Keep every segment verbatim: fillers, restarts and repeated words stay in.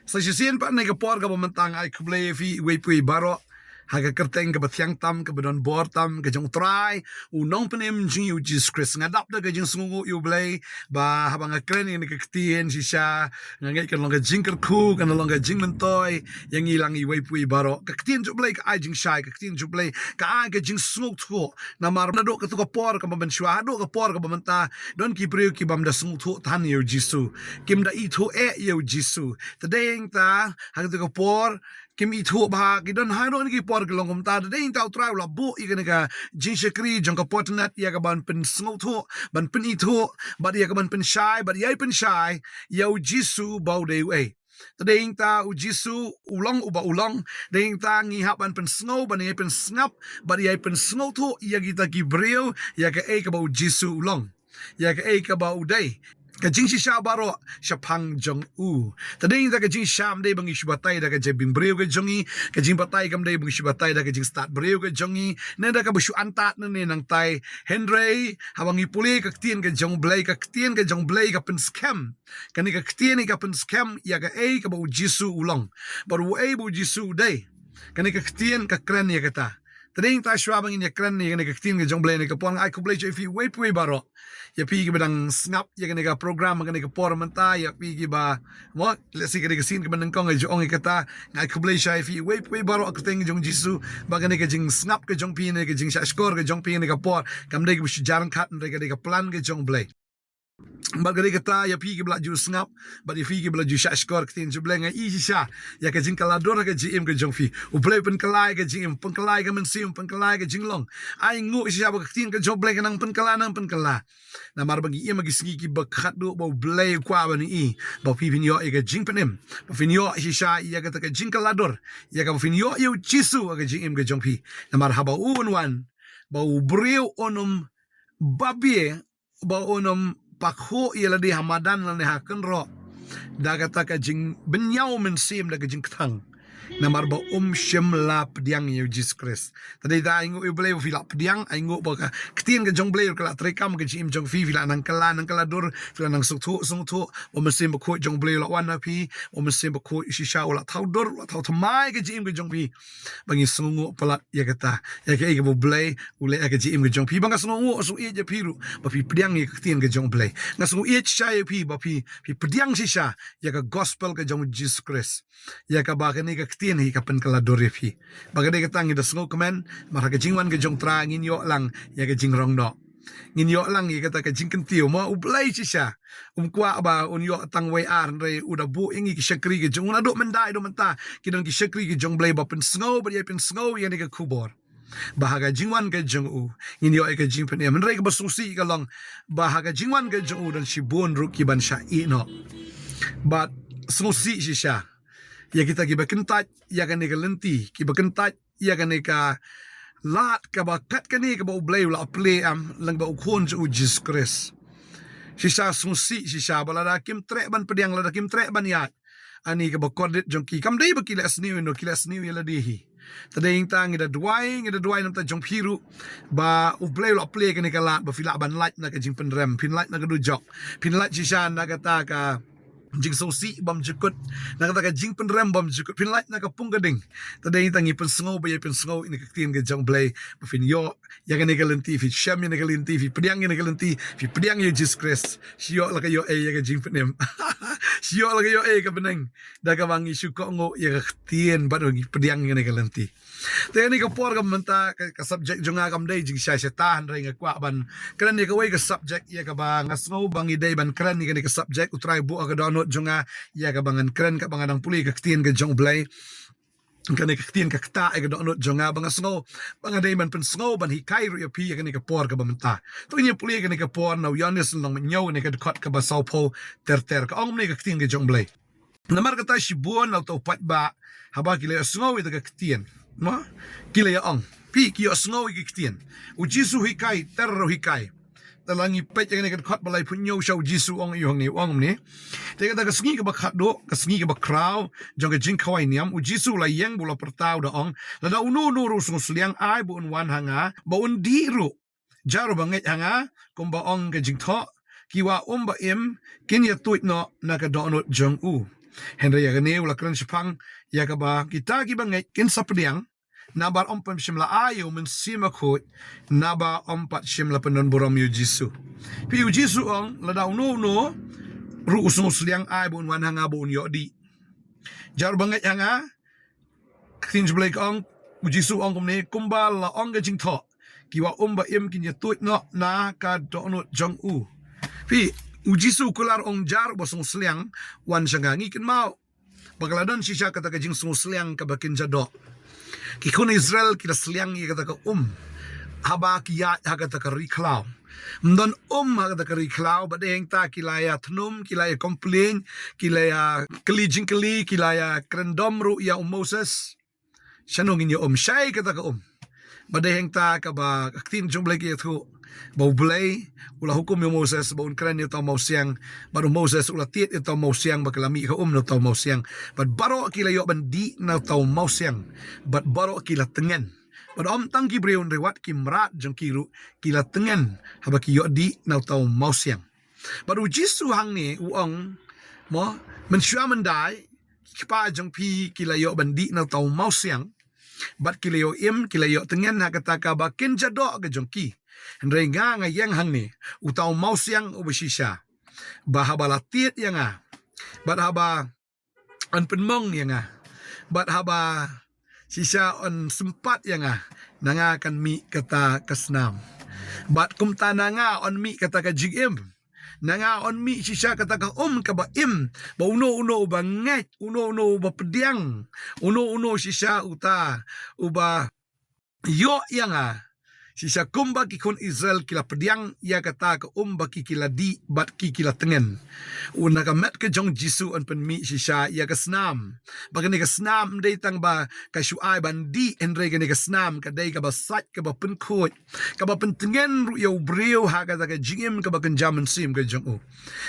Sa shisien pat ha kane ka por kaba mynta nga ai khublei ïa phi iwei pa iwei baroh ha ka kyrteng kaba thiang tam, kaba don bor tam, ka jong U Trai, U Nongpynim jong ngi U Jisu Khrist. Nga dap da ka jingsngewnguh ïa U Blei ba haba nga kren ïa kane ka ktien shisha, nga ngeit kan long ka jingkyrkhu, kan long ka jingmyntoi ïa ngi lang iwei pa iwei baroh. Ka ktien jong U Blei ka ai jingshai, ka ktien jong U Blei ka ai ka jingsngewthuh. Namar naduh katto ka por kaba mynshuwa haduh ka por kaba mynta, don ki briew ki bym da sngewthuh than ïa U Jisu. Kim da ithuh eh ïa U Jisu. Te dei ïa kata, ha katto ka por kim ithuh bha, ki don haduh kine ki por ki long kumta. Te dei ïa kata U Trai u la buh ïa kane ka jingshakri jong ka por tynnat ïa ka ban pynsngewthuh, ban pynithuh, bad ïa ka ban pynshai, bad ïai pynshai ïa U Jisu ba u dei uei. Te dei ïa kata U Jisu u long uba u long. Te dei ïa kata ngi hap ban pynsngew, ban ïai pynsngap, bad ïai pynsngewthuh ïa kita ki briew ïa kaei kaba U Jisu u long, ïa kaei kaba u dei. Ka jingshisha baroh shaphang jong u. Te dei ïa kata ka jingshisha kam dei ba ngi shu batai da ka jabieng briew ka jong ngi, ka jingbatai kam dei ba ngi shu batai da ka jingstad briew ka jong ngi, ne da kaba shu antad nangne nangtai. Hynrei haba ngi pule ka ktien ka jong U Blei, ka ktien ka jong U Blei ka pynskhem. Kane ka ktien ka pynskhem ïa kaei kaba U Jisu u long, bad uei ba U Jisu u dei. Kane ka ktien ka kren ïa kata. Te dei ïa kata shuwa ba ngin ïa kren ïa kane ka ktien ka jong U Blei ha kane ka por, nga ai khublei sha phi iwei pa iwei baroh. Ïa phi kiba dang sngap ïa kane ka program ha kane ka por mynta, ïa phi kiba, mo, lehse ka dei ka sien kaba nyngkong nga ju ong ïa kata. Nga ai khublei sha phi iwei pa iwei baroh ha ka kyrteng ka jong U Jisu ba kane ka jingsngap ka jong phi ne ka jingshahshkor ka jong phi ha kane ka por kam dei kaba shu jar ryngkat, hynrei ka dei ka plan ka jong U Blei. Bad ka dei kata, ïa phi kiba la ju sngap bad ïa phi kiba la ju shahshkor ktien jong U Blei, nga ïohi shisha ïa ka jingkylla dur ha ka jingim ka jong phi. U Blei u pynkylla ïa ka jingim, pynkylla ïa ka mynsiem, pynkylla ïa ka jinglong. Ai nguh shisha ba ka ktien ka jong U Blei ka nang pynkylla, nang pynkylla. Namar ba ngi im ha ki sngi kiba khatduh ba U Blei u kwah ban ïohi ba phi phin ïoh ïa ka jingpynim, ba phin ïoh shisha ïa kata ka jingkylla dur, ïa kaba phin ïoh ïa U Jisu ha ka jingim ka jong phi. Namar haba un wan, ba u briew un ym babe, ba un ym pakhuh ïa lade ha madan lane ha kynroh da kata ka jingbynñiaw mynsiem da ka jingkthang. Namar ba um shym la pdiang ïa U Jisu Khrist. Te dei da ai nguh ïa U Blei ba phi la pdiang, ai nguh ba ka ktien ka jong U Blei ka la treikam ha ka jingim jong phi, phi la nang kylla, nang kylla dur, phi la nang sngewthuh, sngewthuh, ba U Mynsiem Bakhuid jong U Blei u la wan ha phi, ba U Mynsiem Bakhuid shisha u la thaw dur, u la thaw thymmai ha ka jingim ka jong phi. Ba ngi sngewnguh palat ïa kata, ïa kaei kaba U Blei u leh ha ka jingim ka jong phi. Ba nga sngewnguh, sngewieit ïa phi ruh ba phi pdiang ïa ka ktien ka jong U Blei. Nga sngewieit shisha ïa phi ba phi, phi pdiang shisha ïa ka gospel ka jong U Jisu Khrist, ïa kaba kane ka ktien hi ka pynkylla dur ïa phi. Ba ka dei kata ngi da sngewkmen, namar ha ka jingwan ka jong U Trai ngin ïoh lang ïa ka jingrong noh. Ngin ïoh lang ïa kata ka jingkyntiew, mo, U Blei shisha um kwah ba un ïoh tang wei ar, hynrei u da buh ïa ngi ki shakri ka jong u. Naduh mynta haduh mynta ki don ki shakri ka jong U Blei ba pynsngew bad ïai pynsngew ïa kane ka khubor, ba ha ka jingwan ka jong u ngin ïoh ïa ka jingpynim. Hynrei kaba sngewsih ka long ba ha ka jingwan ka jong u don shibun ruh kiban shah ïeh noh. Bad sngewsih shisha ïa kita kiba kyntait ïa kane ka lynti, kiba kyntait ïa kane ka lad kaba kat kane kaba U Blei u la plie, em, lyngba U Khun jong u Jisu Khrist. Shisha sngewsih shisha ba lada kim treh ban pdiang, lada kim treh ban ïaid, ani kaba kordit jong ki kam dei ba ki leh sniew ïa no, ki leh sniew ïa lade hi. Te dei ïa kata ngi da duwai, ngi da duwai na ka bynta jong phi ruh ba U Blei u la plie kane ka lad ba phi lah ban lait na ka jingpynrem, phin lait na ka dujok, phin lait shisha na kata ka jingsngewsih bymjukut, na kata ka jingpynrem bymjukut, phin lait na ka pung ka ding. Te dei ïa kata ngi pynsngew bad ïai pynsngew ïa kane ka ktien ka jong U Blei ba phin ïoh ïa kane ka lynti, phi shem ïa kane ka lynti, phi pdiang ïa kane ka lynti, phi pdiang ïa U Jisu Khrist. Shu ïoh la ka ïoh ei ïa ka jingpynim. Shu ïoh la ka ïoh ei ka bneng da kaba ngi shu kohnguh ïa ka ktien bad ngi pdiang ïa kane ka lynti. Te ha kane ka por kaba mynta ka, ka subject jong nga kam dei jingshai shata, hynrei nga kwah ban kren ïa kawei ka subject ïa kaba nga sngew ba ngi dei ban kren ïa kane ka subject. U Trai u buh ha ka dohnud jong nga ïa kaba ngan kren katba nga dang pule ka ktien ka jong U Blei. Kane ka ktien ka ktah ïa ka dohnud jong nga ba nga sngew ba nga dei ban pynsngew ban hikai ruh ïa phi ha kane ka por kaba mynta. To ngin ïa pule ha kane ka por na u Ïoannis lynnong ba hynñiew, kane ka dkhot kaba sawphew ter ter, ka ong kumne ka ktien ka jong U Blei: Namar kata shibun na uta u paidbah haba ki la ïohsngew ïa kata ka ktien, mo, ki la ïa ong, phi, ki ïohsngew ïa ka ktien. U Jisu u hikai ter, u hikai. Te lada ngi peit ïa kane ka dkhot ba laiphew hynñiew sha, U Jisu u ong ïa u hangne, u ong kumne: Te kata ka sngi kaba khatduh, ka sngi kaba khraw jong ka jingkhawai niam, U Jisu u la ïeng bad u la pyrta, u da ong, lada uno uno ruh u sngewsliang, ai ba un wan ha nga, ba un dih ruh. Jar uba ngeit ha nga, kumba ong ka jingthoh, ki wah um ba im kin ïa tuid noh na ka dohnud jong u. Hynrei ïa kane u la kren shaphang ïa kaba kita kiba ngeit kin sa pdiang, naba ym pat shym la ai ïa u Mynsiem Bakhuid, naba ym pat shym la pyndon burom ïa u Jisu. Phi, u Jisu u ong, lada uno uno ruh u sngewsliang, ai ba un wan ha nga ba un ïoh dih. Jar ba ngeit ha nga, ka ktien jong U Blei ka ong, u Jisu u ong kumne, kumba la ong ka jingthoh, ki wah um ba im kin ïa tuid noh na ka dohnud jong u. Phi, u Jisu u kular, ong, jar uba sngewsliang, wan sha nga. Ngi kynmaw ba ka la don shisha kata ka jingsngewsliang kaba kynja doh. Ki khun Israel ki la sliang ïa kata ka um haba ki ïaid ha kata ka ri khlaw. Ym don um ha kata ka ri khlaw, bad hangta ki la ïa thnum, ki la ïa complain, ki la ïa kylli jingkylli, ki la ïa kren dom ruh ïa u Moses. Shano ngin ïa um? Shai kata ka um. Bad hangta kaba ka ktien jong U Blei ka ïathuh ba U Blei u la hukum ïa u Moses ba un kren ïa uta u mawsiang, bad u Moses u la tied ïa uta u mawsiang, ba ka la mih ka um na uta u mawsiang. Bad baroh ki la ïoh ban dih na uta u mawsiang, bad baroh ki la tngen. Bad ym tang ki briew, hynrei wat ki mrad jong ki ruh ki la tngen haba ki ïoh dih na uta u mawsiang. Bad u Jisu hangne u ong, mo, mynshuwa myndai ki kpa jong phi ki la ïoh ban dih na uta u mawsiang, bad ki la ïoh im, ki la ïoh tngen ha kata kaba kynja doh ka jong ki. Hynrei nga, nga ïeng hangne uta u mawsiang uba shisha, ba haba la tied ïa nga, bad haba yn pynmong ïa nga, bad haba shisha yn sympat ïa nga, na nga kan mih kata ka snam. Bad kumta na nga yn mih kata ka jingim. Na nga yn mih shisha kata ka um kaba im, ba uno uno uba ngeit, uno uno uba pdiang, uno uno shisha uta uba ïoh ïa nga, shisha kumba ki khun Israel ki la pdiang ïa kata ka um ba ki ki la dih bad ki ki la tngen, u na ka met ka jong Jisu yn pynmih shisha ïa ka snam. Ba kane ka snam ym dei tang ba ka shu ai ban dih, hynrei kane ka snam ka dei kaba sait, kaba pynkhuid, kaba pyntngen ruh ïa u briew ha kata ka jingim kaba kynja mynsiem ka jong u.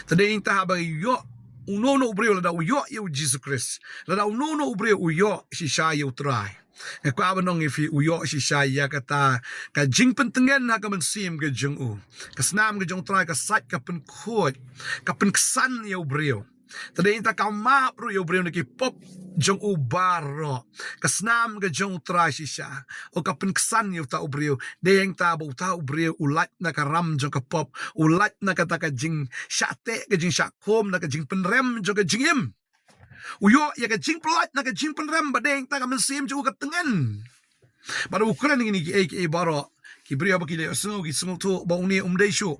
Te dei ïa kata haba ïoh uno uno u briew, lada u ïoh ïa u Jisu Khrist, lada uno uno u briew u ïoh shisha ïa u Trai, nga kwah ban ong ïa phi, u ïoh shisha ïa kata ka jingpyntngen ha ka mynsiem ka jong u. Ka snam ka jong u Trai ka sait, ka pynkhuid, ka pynksan ïa u briew. Te dei ïa kata ka map ruh ïa u briew na ki pop jong u baroh. Ka snam ka jong u Trai shisha, o, ka pynksan ïa uta u briew. Dei ïa kata ba uta u briew u lait na ka ram jong ka pop, u lait na kata ka jingshah teh, ka jingshah khum, na ka jingpynrem jong ka jingim. U ïoh ïa ka jingpynlait na ka jingpynrem, ba dei ïa kata ka mynsiem jong u ka tngen. Bad u kren ïa kine kiei kiei baroh, ki briew ba ki la ïohsngew ki sngewthuh ba une um dei shuh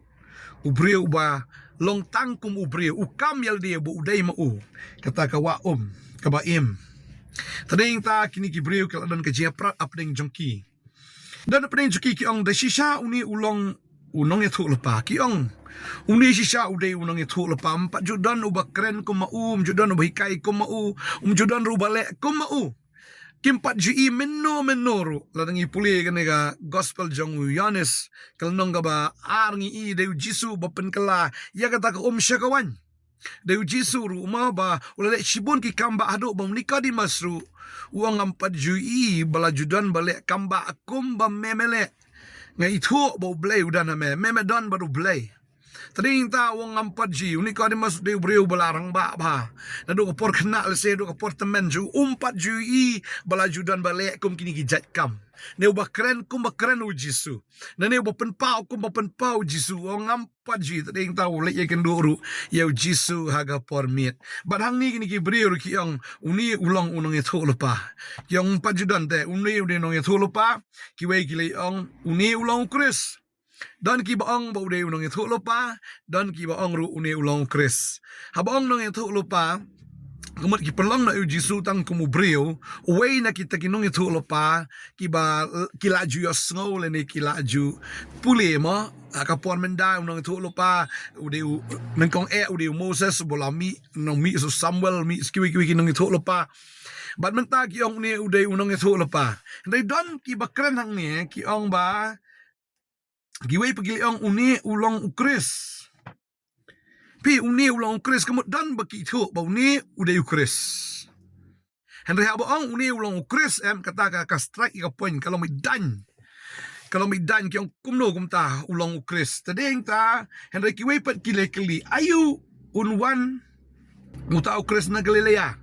u briew uba long tang kum u briew, u kam ïa lade ba u dei ma u kata ka wah um kaba im. Te dei ïa kata kine ki briew ki la don ka jingïaprat hapdeng jong ki. Don hapdeng jong ki ki ong, da shisha une u long u nongïathuhlypa. Ki ong, une shisha u dei u nongïathuhlypa, ym pat ju don uba kren kum ma u, ym ju don uba hikai kum ma u, ym ju don ruh uba leh kum ma u. Kim pat ju i mynno mynno ruh. Lada ngi pule kane ka gospel jong u Ïoannis, ka lynnong kaba ar, ngi i dei u Jisu ba pynkylla ïa kata ka um sha ka waiñ. Dei u Jisu ruh ma ba u la leh shibun ki kambah, haduh ba u Nikodimos ruh u ong, ngam pat ju i ba la ju don ba leh kambah kum ba me me leh. Nga ithuh ba U Blei u don ha me, me me don bad U Blei. Te dei ïa kata u ong ngam pat ju i. U Nikodimos dei u briew ba la rangbah bha. Naduh ka por khynnah lehse haduh ka por tymmen, ju um pat ju i ba la ju don ba leh kum kine ki jait kam. Ne uba kren kum ba kren u Jisu, ne uba pynpaw kum ba pynpaw u Jisu, u ong ngam pat ju i. Te dei ïa kata u leit ïakynduh ruh ïa u Jisu ha ka por miet. Bad hangne kine ki briew ruh ki ong, une u long u nongïathuhlypa. Ki ong ym pat ju don te, une u dei u nongïathuhlypa. Kiwei ki la ong, une u long u Khrist. Don kiba ong ba u dei u nongïathuhlypa, don kiba ong ruh une u long u Khrist. Haba ong nongïathuhlypa, ka mut ki pynlong noh ïa u Jisu tang kum u briew, uwei na kita ki nongïathuhlypa kiba, ki la ju ïohsngew lane ki la ju pule mo, ha ka por mynta u nongïathuhlypa u dei u, nyngkong eh u dei u Moses, uba la mih, nongmih sa u Samuel, mih sa kiwei kiwei ki nongïathuhlypa. Bad mynta ki ong une u dei u nongïathuhlypa. Hynrei don kiba kren hangne ki ong ba, kiwei pat ki la ong une u long u Khrist. Phi, une u long u Khrist, ka mut don ba ki ithuh ba une u dei u Khrist. Hynrei haba ong une u long u Khrist, em, kata ka, ka strike ïa ka point, ka long mih daiñ. Ka long mih daiñ, ki ong kumno kumta u long u Khrist. Te dei ïa kata, hynrei kiwei pat ki la kylli, aïu un wan Uta u Khrist na Galilea.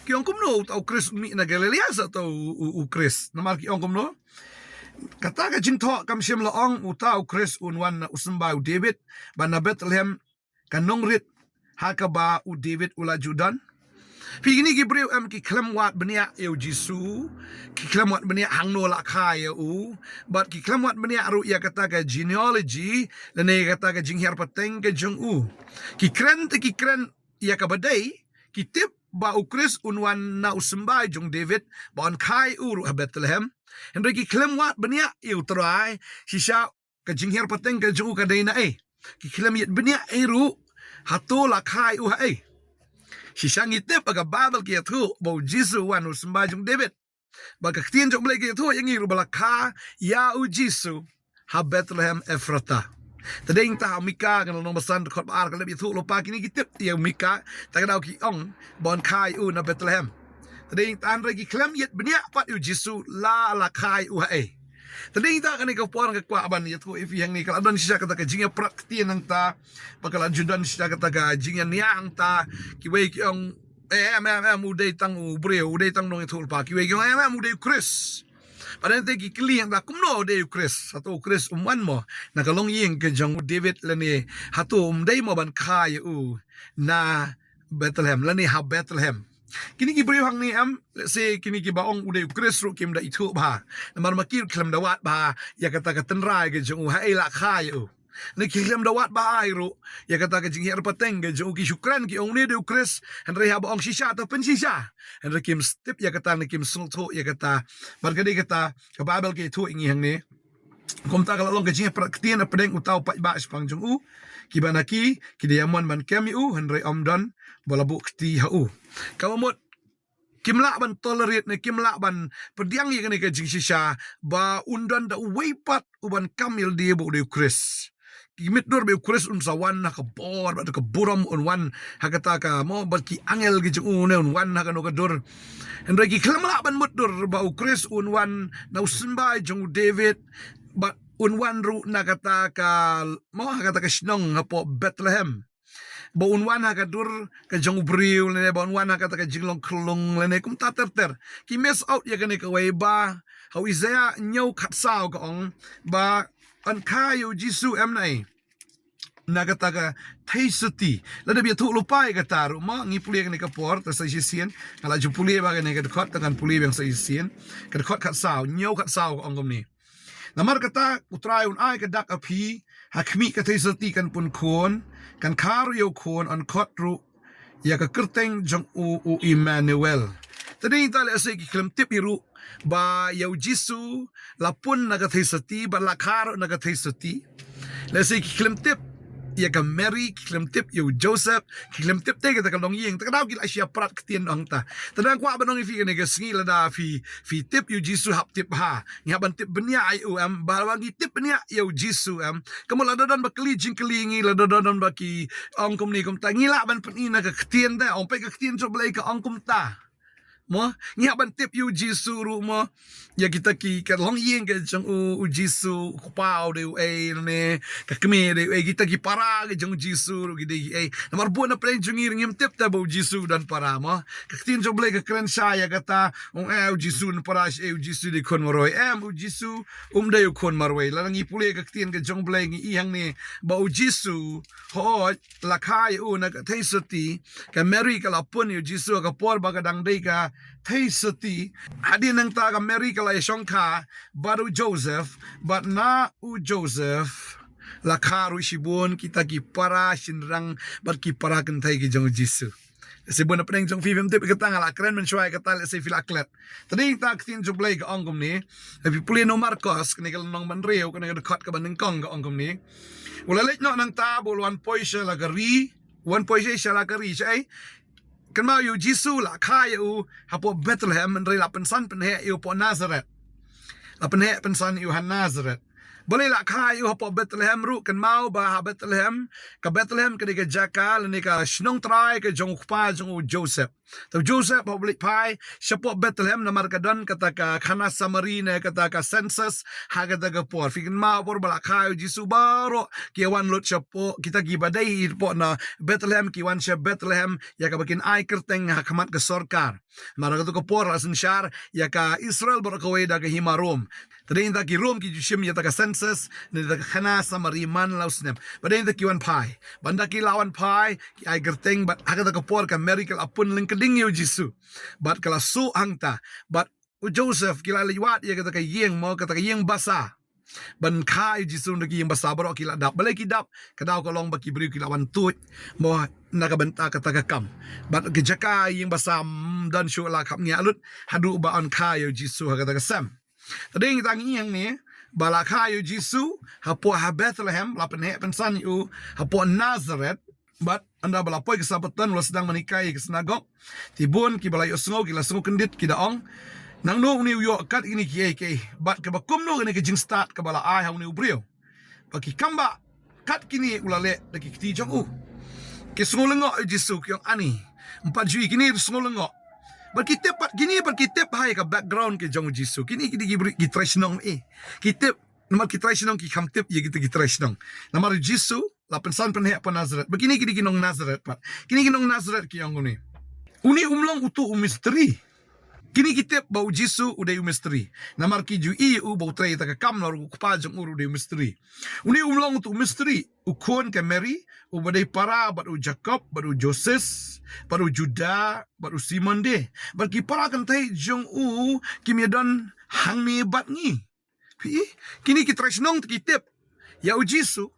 Ki ong kumno uta u Khrist un mih na Galilea sa uta u, u, u Khrist. Namar ki ong kumno. Kata ka jingthoh kam shym la ong uta u Khrist un wan na u symbai u David, ba na Bethlehem ka nongrit ha kaba u David u la ju don. Phi kine ki briew em ki khlem wad bniah ïa u Jisu, ki khlem wad bniah hangno la kha ïa u, bad ki khlem wad bniah ruh ïa kata ka genealogy, lane kata ka jinghiar pateng ka jong u. Ki kren te ki kren ïa kaba dei, ki tip ba u Khrist un wan na u symbai jong David, ba un kha ïa u ruh ha Bethlehem. Hynrei ki khlem wad bniah ïa u Trai, shisha ka jinghiar pateng ka jong u ka dei na ei. Ki khlem ïit bniah ei ruh, hato la kha ïa u ha ei. Shisha ngi tip ba ka Baibl ka ïathuh ba u Jisu wan u symbai jong David. Ba ka ktien jong U Blei ka ïathuh ïa ngi ruh ba la kha ïa u Jisu ha Bethlehem Ephrata. Te dei ta ha Mika ka lynnong ba san dkhot ba ar ka la ïathuh lypa kine ki tip ïa u Mika, ta ka daw ki ong ba un kha ïa u na Bethlehem. Te dei ta hynrei ki khlem ïit bniah pat ïa u Jisu la la kha ïa u ha ei. Te dei ta kane ka por nga kwah ban ïathuh ïa phi hangne ka la don shisha kata ka jingïaprat ktien hangta, ba ka la ju don shisha kata ka jingïania hangta, kiwei ki ong, eh, em, em, em, u dei tang u briew, u dei tang nongïathuhlypa, kiwei ki ong, em, em, u dei u Khrist. Ba dang te ki kylli hangta kumno u dei u Khrist, hato u Khrist um wan mo na ka longïing ka jong u David lane hato um dei mo ban kha ïa u na Bethlehem lane ha Bethlehem. Kine ki briew hangne em, let's say kine kiba ong u dei u Khrist ruh kim da ithuh bha. Namar ma ki ruh khlem da wad bha ïa kata ka tynrai ka jong u ha ei la kha ïa u. Ne ki khlem da wad bha ei ruh ïa kata ka jinghiar pateng ka jong u, ki shu kren ki ong une dei u Khrist, hynrei haba ong shisha te pynshisha. Hynrei kim tip ïa kata ne kim sngewthuh ïa kata. Bad ka dei kata ka Baibl ka ïathuh ïa ngi hangne. Kumta ka la long ka jingïaprat ktien hapdeng uta u paidbah shaphang jong u. Kiba na ki ki dei ïa mon ban kem ïa u, hynrei ym don ba la buh kti ha u. Kaba mut kim lah ban tolerate ne kim lah ban pdiang ïa kane ka jingshisha ba un don da uwei pat uban kam ïalade ba u dei u Khrist. Ki mutdur ba u Khrist un sa wan ha ka bor bad ka burom, un wan ha kata ka mo bad ki angel ki jong u ne un wan ha kano ka dur. Hynrei ki khlem lah ban mutdur ba u Khrist un wan na u symbai jong u David, bad un wan ruh na kata ka mo ha kata ka shnong hapoh Bethlehem. Ba un wan ha ka dur ka jong u briew lane ba un wan ha kata ka jinglong khyllung lane kumta ter ter. Ki miss out ïa kane kawei ba ha u Isaiah hynñiew khatsaw ka ong ba yn kha ïa u Jisu em na ei, na kata ka theisotti. Lada ba ïathuh lypa ïa kata ruh mo, ngi pule kane ka por, te sa shisien nga la ju pule ba kane ka dkhot, te ngan pule biang sa shisien. Ka dkhot khatsaw, hynñiew khatsaw ka ong kumne. Namar kata u Trai un ai ka dak ha phi, ha khmih ka theisotti kan pun khun, kan kha ruh ïa u khun, yn khot ruh ïa ka kyrteng jong u u Immanuel. Te dei ta lehse ki khlem tip hi ruh ba ïa u Jisu la pun na ka theisotti bad la kha ruh na ka theisotti. Lehse ki khlem tip ïa ka Mary, ki khlem tip ïa u Joseph, ki khlem tip te kata ka longïing, te ka daw ki la shia prat ktien hangta. Te dang kwah ban ong ïa phi kane ka sngi lada phi phi tip ïa u Jisu hap tip ha. Ngi hap ban tip bniah ïa u em, ba ngi tip bniah ïa u Jisu em. Ka mut lada don ba kylli jingkylli ngi, lada don ba ki ong kumne kumta, ngi lah ban pyni na ka ktien te, ong peit ka ktien jong U Blei ka ong kumta. Mo, ngi hap ban tip ïa u Jisu ruh mo. Ïa kita ki ka longïing ka jong u, u Jisu, u kpa u dei u ei ne, ka kmie dei u ei, kita ki para ka jong u Jisu ruh ki dei ki ei. Namar bun na pdeng jong ngi ngim tip te ba u Jisu don para mo. Ka ktien jong U Blei ka kren shai ïa kata, ong eh u Jisu un para shi ei, u Jisu dei khun marwei. Em, u Jisu um dei u khun marwei. Lada ngi pule ka ktien ka jong U Blei ngi i hangne ba u Jisu, hooid, la kha ïa u na ka theisotti, ka Mary ka la pun ïa u Jisu ha ka por ba ka dang dei ka theisotti. Hadien nangta ka Mary ka la ïashongkha bad u Joseph, bad na u Joseph la kha ruh shibun kita ki para shynrang bad ki para kynthei ki jong u Jisu. Lehse bun na pdeng jong phi phim tip ïa kata, nga la kren mynshuwa ïa kata, lehse phi la klet. Te dei ta ka ktien jong U Blei ka ong kumne. Lada phi pule na u Markos, kane ka lynnong ba hynriew, kane ka dkhot kaba nyngkong ka ong kumne. U la leit noh nangta ba u la wan poi sha la ka ri, wan poi sha la ka ri, shaei? Kynmaw ïa u Jisu la kha ïa u hapoh Bethlehem, hynrei la pynsan pynheh ïa u hapoh Nazareth. La pynheh pynsan ïa u ha Nazareth. Balei la kha ïa u hapoh Bethlehem ruh? Kynmaw ba ha Bethlehem, ka Bethlehem ka dei ka jaka lane ka shnong trai ka jong u kpa jong u Joseph. Te u Joseph haba u leit phai shapoh Bethlehem namar ka don kata ka khana Samari ne kata ka census ha kata ka por. Phi kynmaw por ba la kha ïa u Jisu baroh ki wan lut shapoh, kita kiba dei hapoh na Bethlehem ki wan sha Bethlehem ïa kaba kin ai kyrteng ha khmat ka sorkar. Namar kata ka por la synshar ïa ka Israel baroh kawei da ka hima Rom. Te dei nda ki Rom ki ju shim ïa ta ka census, ne da ka khana Samari man la u snem. Bad dei nda ki wan phai. Bad nda ki la wan phai, ki ai kyrteng, bad ha kata ka por ka Mary ka la pun lyngkding ïa u Jisu. Bad ka la suh hangta. Bad u Joseph ki la leit wad ïa kata ka ïing mo, kata ka ïing basa. Ban kha ïa u Jisu nda ki ïing basa baroh ki la dap. Balei ki dap? Ka daw ka long ba ki briew ki la wan tuid mo na ka bynta kata ka kam. Bad ka jaka ïing basa, mm, don shuh la khap ngiah lut haduh ba yn kha ïa u Jisu ha kata ka sem. Te dei tang ïa hangne ba la kha ïa u Jisu hapoh ha Bethlehem, la pynheh pynsan ïa u hapoh Nazareth, bad ynda ba la poi ka Sabbaton u la sdang ban hikai ha ka synagog. Te bun kiba la ïohsngew ki la sngew kyndit, ki da ong, nangno une u ïoh kat kine kiei kiei? Bad kaba kumno kane ka jingstad kaba la ai ha une u briew? Ba ki kam ba kat kine u la leh da ki kti jong u. Ki sngew lyngngoh ïa u Jisu, ki ong, ani, ym pat ju ïohi kine, sngew lyngngoh. Bad ki tip pat kine, bad ki tip ha ïa ka background ka jong u Jisu. Kine ki dei ki briew ki trai shnong, eh. Ki tip, namar ki trai shnong ki kham tip ïa kita ki trai shnong. Namar u Jisu la pynsan pynheh hapoh Nazareth. Bad kine ki dei ki nong Nazareth pat. Kine ki nong Nazareth ki ong une, une um long uto u mistri. Kine ki tip ba u Jisu u dei u mistri. Namar ki ju ïohi ïa u ba u trei ïa ta ka kam, namar u kpa jong u ruh u dei u mistri. Une um long uto u mistri, u khun ka Mary, uba dei para bad u Jakob, bad u Joses, bad u Juda, bad u Simon de. Bad ki para kynthei jong u kim ïadon hangne bad ngi. Phi, kine ki trai shnong te ki tip ïa u Jisu.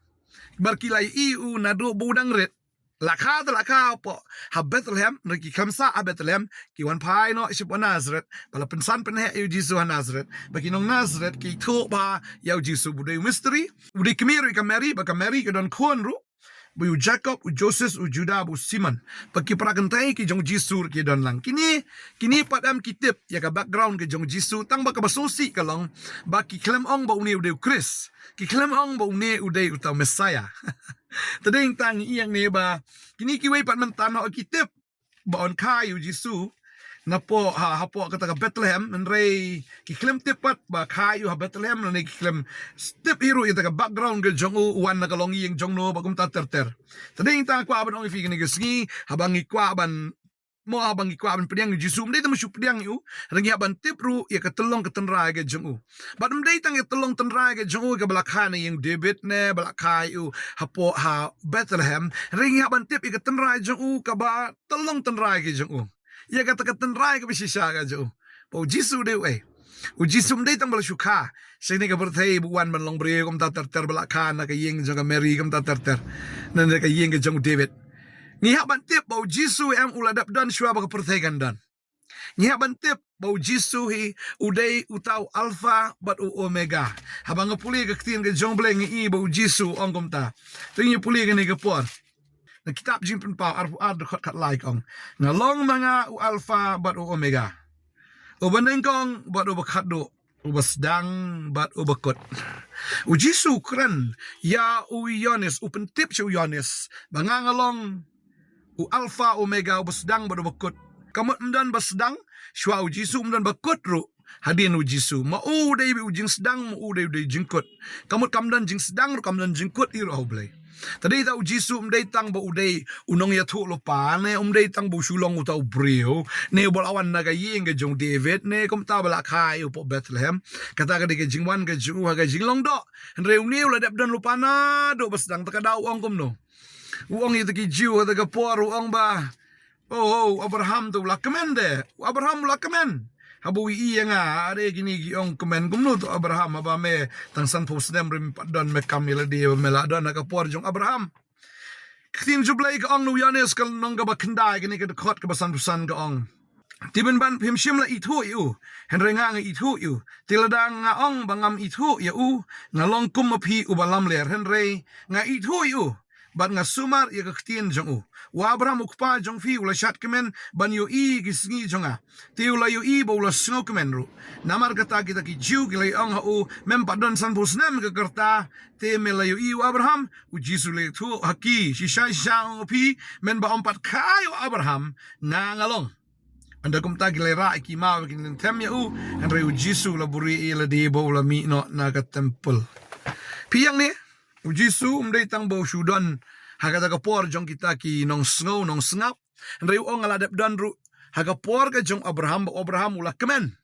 Bad ki la ïohi ïa u naduh ba u dang rit. La kha te la kha hapoh ha Bethlehem, hynrei ki khlem sah ha Bethlehem, ki wan phai noh shapoh Nazareth, ba la pynsan pynheh ïa u Jisu ha Nazareth. Ba ki nong Nazareth ki ithuh bha ïa u Jisu ba u dei u mistri, u dei kmie ruh ïa ka Mary, ba ka Mary ka don khun ruh. Ba u Jakob, u Joses, u Juda, ba u Simon. Ba ki para kynthei ki jong u Jisu ruh ki don lang. Kine, kine pat em ki tip ïa ka background ka jong u Jisu, tang ba kaba sngewsih ka long ba ki khlem ong ba une u dei u Khrist. Ki khlem ong ba une u dei uta u Messiah. Te dei tang ïa hangne ba kine kiwei pat mynta noh ki tip ba yn kha ïa u Jisu napoh ha, hapoh kata ka Bethlehem, hynrei ki khlem tip pat ba kha ïa u ha Bethlehem, lane ki khlem tip hi ruh ïa ta ka background ka jong u, u wan na ka longïing jong no, bad kumta ter ter. Te dei tang kwah ban ong ïa phi kane ka sngi, haba ngi kwah ban mo, haba ngi kwah ban pdiang ïa u Jisu, ym dei tang ban shu pdiang ïa u, hynrei ngi hap ban tip ruh ïa ka tyllong ka tynrai ka jong u. Bad ym dei tang ïa ka tyllong tynrai ka jong u kaba la kha na ïing David ne ba la kha ïa u hapoh ha Bethlehem, hynrei ngi hap ban tip ïa ka tynrai jong u, kaba tyllong tynrai ka jong u. Ïa kata ka tynrai kaba shisha ka jong u. Ba u Jisu u dei uei? U Jisu ym dei tang ba la shu kha sha kane ka pyrthei, ba u wan ban long briew kumta ter ter, ba la kha na ka ïing jong ka Mary kumta ter ter, na, na ka ïing ka jong u David. Ngi hap ban tip ba u Jisu em u la dep don shuwa ba ka pyrthei kan don. Ngi hap ban tip ba u Jisu hi u dei uta u Alpha bad u Omega. Haba nga pule ka ktien ka jong U Blei nga i ba u Jisu u ong kumta. Te ngi pule kane ka por. Na kitab Jingpynpaw arphew ar dkhot khatlai ka ong, nga long ma nga u Alpha bad u Omega, uba nyngkong bad uba khatduh, uba sdang bad uba kut. U Jisu u kren ïa u Ïoannis, u pyntip sha u Ïoannis ba nga, nga long u Alpha Omega, uba sdang bad uba kut. Ka mut ym don ba sdang shuwa u Jisu, ym don ba kut ruh hadien u Jisu. Ma u dei u jingsdang, ma u dei u dei jingkut. Ka mut kam don jingsdang ruh, kam don jingkut hi ruh ha U Blei. Te dei ta u Jisu ym dei tang ba u dei u nongïathuhlypa, ne ym dei tang ba u shu long uta u briew, ne uba la wan na ka ïing ka jong u David, ne kumta ba la kha ïa u hapoh Bethlehem. Kata ka dei ka jingwan ka jong u ha ka jinglong doh. Hynrei une u la dep don lypa naduh ba sdang. Te ka daw u ong kumno? U ong ïa ta ki Jiw ha ta ka por, u ong ba, oh, oh, u Abraham te u la kmen de. U Abraham u la kmen. Haba u ïohi ïa nga, are kine ki ong kmen kumno te u Abraham, haba me tang sanphew snem ruh ym pat don, me kam ïa lade ba me la don ha ka por jong u Abraham. Ka ktien jong U Blei ka ong na u Ïoannis ka lynnong kaba khyndai, kane ka dkhot kaba sanphew san ka ong, te pynban phim shym la ithuh ïa u, hynrei nga nga ithuh ïa u. Te lada nga ong ba ngam ithuh ïa u, nga long kum ma phi uba lamler, hynrei nga ithuh ïa u, bad nga sumar ïa ka ktien jong u. U Abraham u kpa jong phi u la shad kmen ban ïohi ki sngi jong nga, te u la ïohi bad u la sngewkmen ruh. Namar kata kita ki Jiw ki la ong ha u, mem pat don sanphew snem ka rta, te me la ïohi u Abraham? U Jisu u la ïathuh ha ki, shisha shisha nga ong ha phi, mem ba ym pat kha ïa u Abraham, nga nga long. Ynda kumta ki la rah ïa ki maw, ki lynthem ïa u, hynrei u Jisu u la buhrieh ïa lade bad u la mih noh na ka templ. Phi ïa ngeit, u Jisu um dei tang ba u shu don ha kata ka por jong kita ki nongsngew nongsngap, hynrei u ong nga la dep don ruh ha ka por ka jong Abraham, ba Abraham u la kmen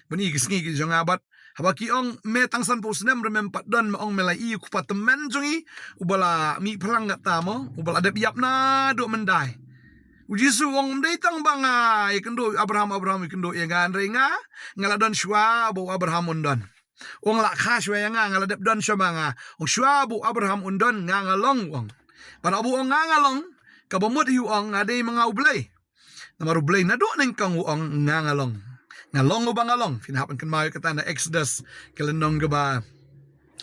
ban ïohi ki sngi ki jong nga. Bad haba ki ong me tang sanphew snem ruh mem pat don, me ong me la ïohi u kpa tymmen jong ngi uba la mih phlang kata mo, uba la dep ïap naduh mynta. U Jisu u ong, ym dei tang ba nga ïakynduh, Abraham, Abraham ïakynduh ïa nga, hynrei nga, nga la don shuwa ba u Abraham un don. U ong la kha shuwa ïa nga, nga la dep don shuwa ba nga. U ong shuwa ba u Abraham un don, nga nga long, u ong. Bad haba u ong nga nga long, kaba mut hi u ong nga dei ma nga U Blei. Namar U Blei naduh nyngkong u ong nga nga long. Nga long uba nga long. Phin hap ban kynmaw ïa kata na Exodus, ka lynnong kaba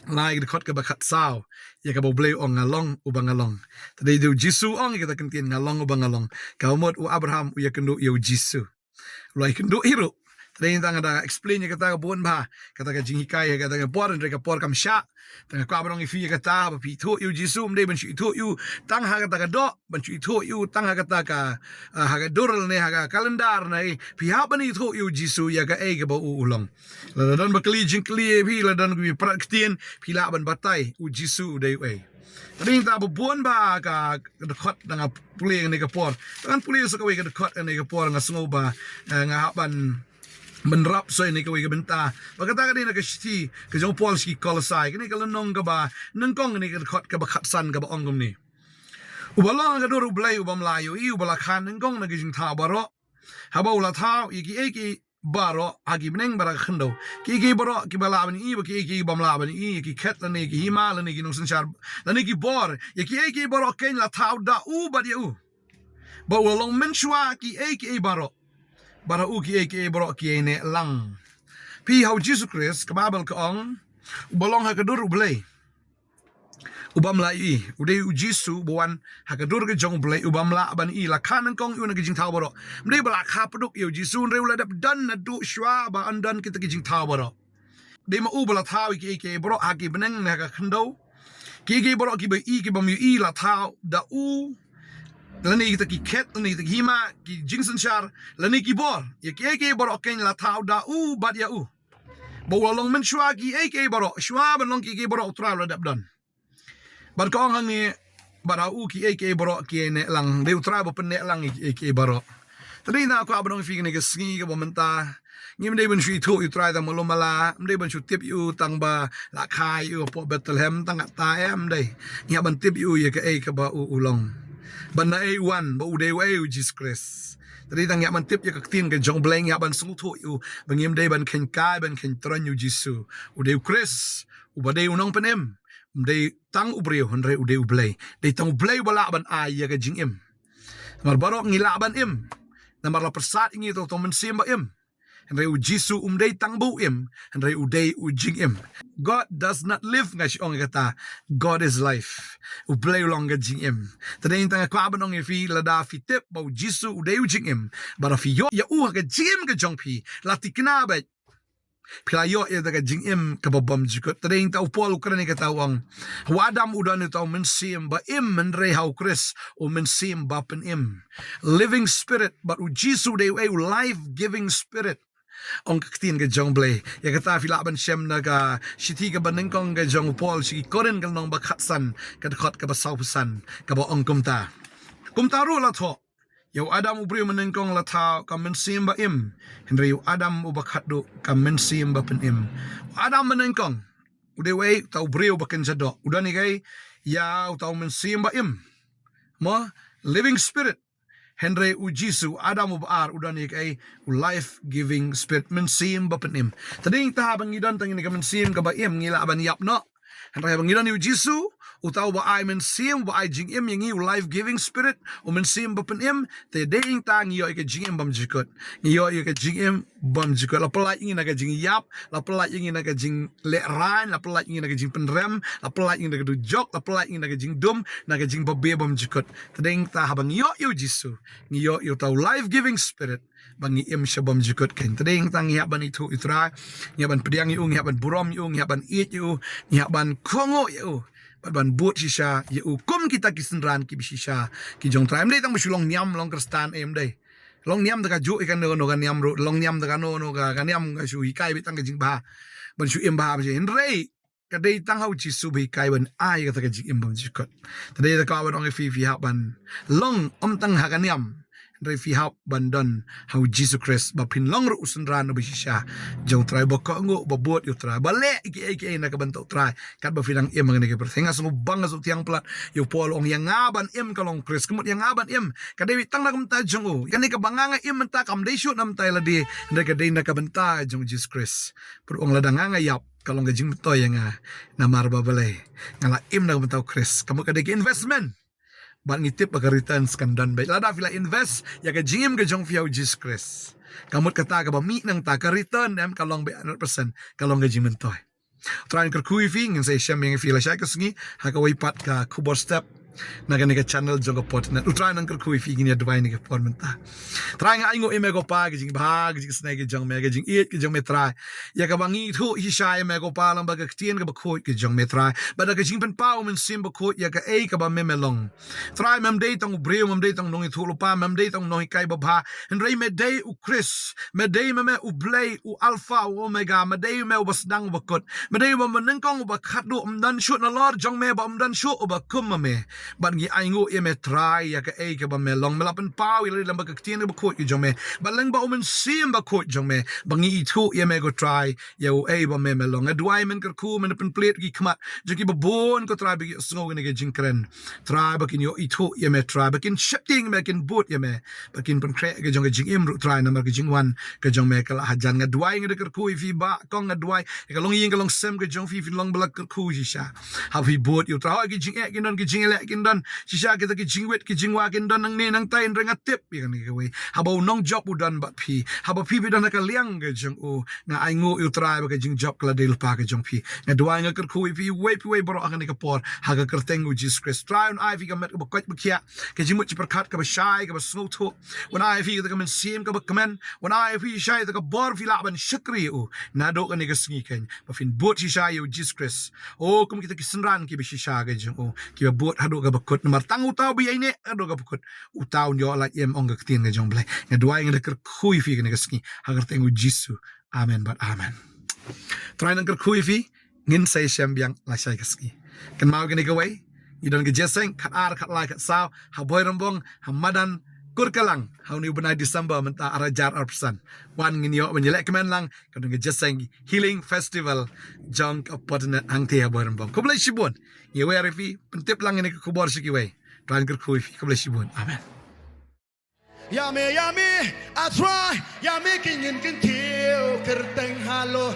lai, ka dkhot kaba khatsaw, ïa kaba U Blei u ong nga long uba nga long. Te dei, dei u Jisu u ong ïa kata ka ktien nga long uba nga long. Kaba mut u Abraham u ïakynduh ïa u Jisu. U la ïakynduh hi ruh. Te dei tang da explain ïa kata ka bun bha, kata ka jinghikai, ïa kata ka por, hynrei ka por kam shah. Tang nga kwah ban ong ïa phi ïa kata, ba phi ithuh ïa u Jisu, ym dei ban shu ithuh ïa u tang ha kata ka doh, ban shu ithuh ïa u tang ha kata ka, ah, ha ka dur ne ha ka kalendar ne. Phi hap ban ithuh ïa u Jisu ïa kaei kaba u u long. Lada don ba kylli jingkylli ïa phi, lada don kiba prat ktien, phi lah ban batai u Jisu u dei uei. Te dei tang ba bun bha ka, ka dkhot da nga pule kane ka por. Te ngan pule sa kawei ka dkhot kane ka por, nga sngew ba, eh, nga hap ban bynrap shuwa ïa kane kawei ka bynta. Ba kata ka dei na ka shithi ka jong u Paul sha ki Kolosai, kane ka lynnong kaba nyngkong, kane ka dkhot kaba khatsan, kaba ong kumne: Uba long ha ka dur U Blei, u bym la ïohi, uba la kha nyngkong na ki jingthaw baroh, haba u la thaw ïa kiei kiei baroh ha ki bneng bad ha ka khyndew. Kiei kiei baroh kiba lah ban ïohi bad kiei kiei bym lah ban ïohi, ïa ki khet lane ki hima lane ki nongsynshar lane ki bor, ïa kiei kiei baroh kein la thaw da u bad ïa u. Bad u la long mynshuwa kiei kiei baroh, bad ha u kiei kiei baroh ki ïaineh lang. Phi, ha u Jisu Khrist, ka Baibl ka ong, uba long ha ka dur U Blei, u bym la ïohi. U dei u Jisu uba wan ha ka dur ka jong U Blei, u bym lah ban ïohi, la kha nyngkong ïa u na ki jingthaw baroh. Ym dei ba la kha pduk ïa u Jisu, hynrei u la dep don naduh shuwa ba yn don kita ki jingthaw baroh. Dei ma u ba la thaw ïa kiei kiei baroh ha ki bneng ne ha ka khyndew. Kiei kiei baroh kiba ïohi, ki bym ïohi, la thaw da u. Lane kita ki khet, lane kita ki hima, ki jingsynshar, lane ki bor, ïa kiei kiei baroh kein la thaw da u bad ïa u. Bad u la long mynshuwa kiei kiei baroh. Shuwa ban long kiei kiei baroh u Trai u la dep don. Bad ka ong hangne, bad ha u kiei kiei baroh ki ïaineh lang. Dei u Trai ba pynneh lang ïa kiei kiei baroh. Te dei tang nga kwah ban ong ïa phi kane ka sngi kaba mynta, ngim dei ban shu ithuh ïa u Trai tang malu mala, ym dei ban shu tip ïa u tang ba la kha ïa u hapoh Bethlehem tang kata, em, ym dei. Ngi hap ban tip ïa u ïa kaei kaba u u long, bad naei u wan, ba u dei uei u Jisu Khrist. Te dei tang ngi hap ban tip ïa ka ktien ka jong U Blei, ngi hap ban sngewthuh ïa u, ba ngim dei ban kheiñ kai ban kheiñ troiñ ïa u Jisu. U dei u Khrist uba dei u Nongpynim. Ym dei tang u briew, hynrei u dei U Blei. Dei tang U Blei uba lah ban ai ïa ka jingim. Namar baroh ngi lah ban im, namar la pyrsad ïa ngi uta u Mynsiem Ba-im. Hynrei u Jisu um dei tang ba u im, hynrei u dei u jingim. God does not live, nga shu ong ïa kata. God is life. U Blei u long ka jingim. Te dei tang nga kwah ban ong ïa phi, lada phi tip ba u Jisu u dei u jingim, bad phi ïoh ïa u ha ka jingim ka jong phi, la thikna beit, phi la ïoh ïa ka jingim kaba bymjukut. Te dei tang u Paul u kren ïa kata, u ong, ha u Adam u don uta u Mynsiem Ba-im, hynrei ha u Khrist u Mynsiem Ba-pynim. Living Spirit, bad u Jisu u dei uei? U life giving Spirit, ong ka ktien ka jong U Blei. Ïa kata phi lah ban shem na ka shithi kaba nyngkong ka jong u Paul sha ki Korinth, ka lynnong ba khatsan, ka dkhot kaba sawphew san, kaba ong kumta: Kumta ruh la thoh, ïa u Adam u briew mynnyngkong la thaw ka Mynsiem Ba-im, hynrei u Adam uba khatduh ka Mynsiem Ba-pynim. U Adam mynnyngkong u dei uei? Uta u briew ba kynja doh. U don ïa kaei? Ïa uta u Mynsiem Ba-im, mo, living Spirit. Hynrei u Jisu, u Adam uba ar, u don ïa kaei? U life giving Spirit, Mynsiem Ba-pynim. Te dei tang haba ngi don tang ïa ka mynsiem kaba im, ngi lah ban ïap noh. Hynrei haba ngi don ïa u Jisu, uta uba ai mynsiem, uba ai jingim ïa ngi, u life giving spirit, u mynsiem ba pynim, te dei nangta ngi ïoh ïa ka jingim bymjukut. Ngi ïoh ïa ka jingim bymjukut. La pyllait ïa ngi na ka jingïap, la pyllait ïa ngi na ka jinglehrain, la pyllait ïa ngi na ka jingpynrem, la pyllait ïa ngi na ka dujok, la pyllait ïa ngi na ka jingdum, na ka jingbabe bymjukut. Te dei nangta haba ngi ïoh ïa u Jisu, ngi ïoh ïa uta u life giving spirit, ba ngi im sha bymjukut kein. Te dei nangta ngi hap ban ithuh ïa u Trai, ngi hap ban pdiang ïa u, ngi hap ban burom ïa u, ngi hap ban ïeit ïa u, ngi hap ban kohnguh ïa u, bad ban bud shisha ïa u kum kita ki synran kiba shisha ki jong u Trai. Ym dei tang ba shu long niam, long Khristan, em dei. Long niam da kajuh ïa kano kano ka niam ruh, long niam da kano kano ka, ka niam ka shu hikai beit tang ka jingbha, ban shu im bha beit. Hynrei ka dei tang ha u Jisu ba hikai ban ai kata ka jingim bymjukut. Te dei da kaba ong ïa phi, phi hap ban long ym tang ha ka niam, hynrei phi hap ban don ha u Jisu Khrist ba phin long ruh u synran uba shisha jong u Trai, ba kohnguh, ba bud ïa u Trai, ba leh kiei kiei na ka bynta u Trai, katba phi dang im ha kane ka pyrthei. Nga sngewbang, nga sngewthiang palat, ïa u Paul u ong, ïa nga ban im ka long u Khrist. Ka mut ïa nga ban im ka dei beit tang na ka bynta jong u. Kane kaba nga nga im mynta kam dei shuh na ka bynta ïa lade, hynrei ka dei na ka bynta jong u Jisu Khrist. Pyrshah ong, lada nga nga ïap, ka long ka jingmyntoi ïa nga, namar ba balei? Nga la im na ka bynta u Khrist. Ka mut ka dei ka investment. Bad ngi tip ba ka returns kan don beit lada phi la invest ïa ka jingim ka jong phi ha u Jisu Khrist. Ka mut kata kaba mih nangta, ka return em ka long beit hundred percent, ka long ka jingmyntoi. U Trai un kyrkhu ïa phi. Ngin sa ïashem ïa phi lashai ka sngi ha kawei pat ka khubor step na kane ka channel jong ka Potternet. U Trai un kyrkhu ïa phi, ngin ïa duwai ha kane ka por mynta. Trai, nga ainguh ïa me ko Pa, ka jingbha, ka jingisynei ka jong me, ka jingïeit ka jong me Trai, ïa kaba ngi ithuh shisha ïa me ko Pa, lyngba ka ktien kaba khuid ka jong me Trai, bad da ka jingpynpaw u Mynsiem Bakhuid ïa kaei kaba me me long. Trai, mem dei tang u briew, mem dei tang u nongïathuhlypa, mem dei tang u nonghikai babha, hynrei me dei u Khrist. Me dei me me u Blei, u Alpha, u Omega. Me dei me uba sdang, uba kut. Me dei uba mynnyngkong, uba khatduh. Ym don shuh nalor jong me ba ym don shuh uba kum ma me. Bad ngi ainguh ïa me Trai ïa kaei kaba me long. Me la pynpaw ïa lade lyngba ka ktien kaba khuid ka jong me, bad lyngba u Mynsiem Bakhuid jong me, ba ngi ithuh ïa me ko Trai, ïa uei ba me me long. Nga duwai men kyrkhu, men pynplied ki khmat jong kiba bun ko Trai, ba ki sngew kane ka jingkren Trai, ba kin ïoh ithuh ïa me Trai, ba kin sheptieng ïa me, kin bud ïa me, ba kin pynkhreh ka jong ka jingim ruh Trai, namar ka jingwan ka jong me ka la hajan. Nga duwai, nga da kyrkhu ïa phi Bah Kong, nga duwai ïa ka longïing ka longsem ka jong phi, phin long ba la kyrkhu shisha. Haba phi bud ïa u Trai, hooid ki jingeh kin don, ki jingïaleh kin don, shisha kita ki jingwit ki jingwa kin don nangne nangtai, hynrei nga tip ïa kane kawei, haba u nongjop u don bad phi, haba phi phi don ha ka liang ka jong u, nga ainguh ïa u Trai ba ka jingjop ka la dei lypa ka jong phi. Nga duwai, nga kyrkhu ïa phi uwei pa uwei baroh ha kane ka por, ha ka kyrteng u Jisu Khrist. Trai, un ai phi ka met kaba koit ba khiah, ka jingmut jingpyrkhat kaba shai, kaba sngewthuh. Un ai phi kata ka mynsiem kaba kmen. Un ai phi shisha kata ka bor phi lah ban shakri ïa u naduh kane ka sngi kein, ba phin bud shisha ïa u Jisu Khrist, o, kum kita ki synran kiba shisha ka jong u, kiba bud haduh kaba kut, namar tang uta uba ïaineh haduh kaba kut, uta un ïoh lait im, ong ka ktien ka jong u Blei. Nga duwai, nga da kyrkhu ïa phi kane ka sngi ha ka kyrteng u Jisu. Amen bad amen. Trai un kyrkhu ïa phi. Ngin sa ïashem biang lashai ka sngi. Kynmaw kane kawei, ngi don ka jingïaseng khatar, khatlai, khatsaw ha Bhoirymbong, ha madan Kurkalang, ha une u bnai December mynta arhajar arphew san. Wan, ngin ïoh ban ïaleh kmen lang, ka don ka jingïaseng Healing Festival jong ka Potternet hangtei ha Bhoirymbong. Khublei shibun. Ngi wer ïa phi, pyntip lang ïa kane ka khubor sha kiwei. Trai un kyrkhu ïa phi. Khublei shibun. Amen. Ïa me, ïa me, A Trai, ïa me ki ngin kyntiew kyrteng halor.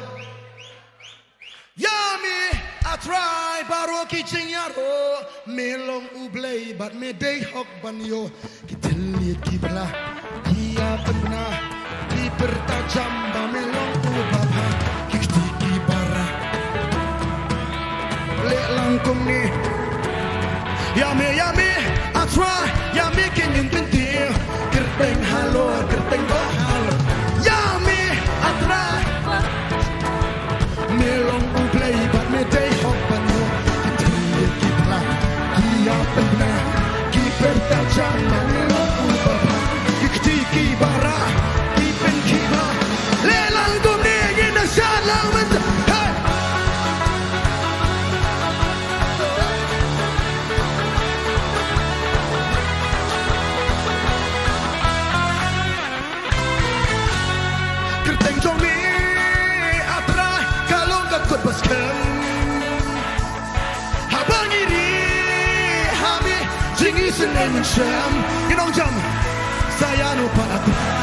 Ïa me, A Trai, baroh ki jingïaroh, me long U Blei bad me dei hok ban ïoh. Ki thylliej ki blah, ki ïapynah, ki pyrta jam ba me long uba bha. Ki kti ki bara, leh lang kumne. Ïa me, ïa me, A Trai, ïa me ki ngin kyntiew kyrteng halor, kyrteng ba halor. Ïa me, A Trai, me long U Blei bad me dei hok ban ïoh. Ki thylliej ki blah, ki ïapynah, ki pyrta jam ba me long uba bha. Ki kti ki bara, ki pynkhih bha. Leh lang kumne, ngin ïa shad lang mynta. Hey! Kyrteng jong me, A Trai, ka long ka kut ba skhem. Haba ngi rieh ha me, jingisynei mynshem. Ngin ong jam. Sa ïano pat A Trai.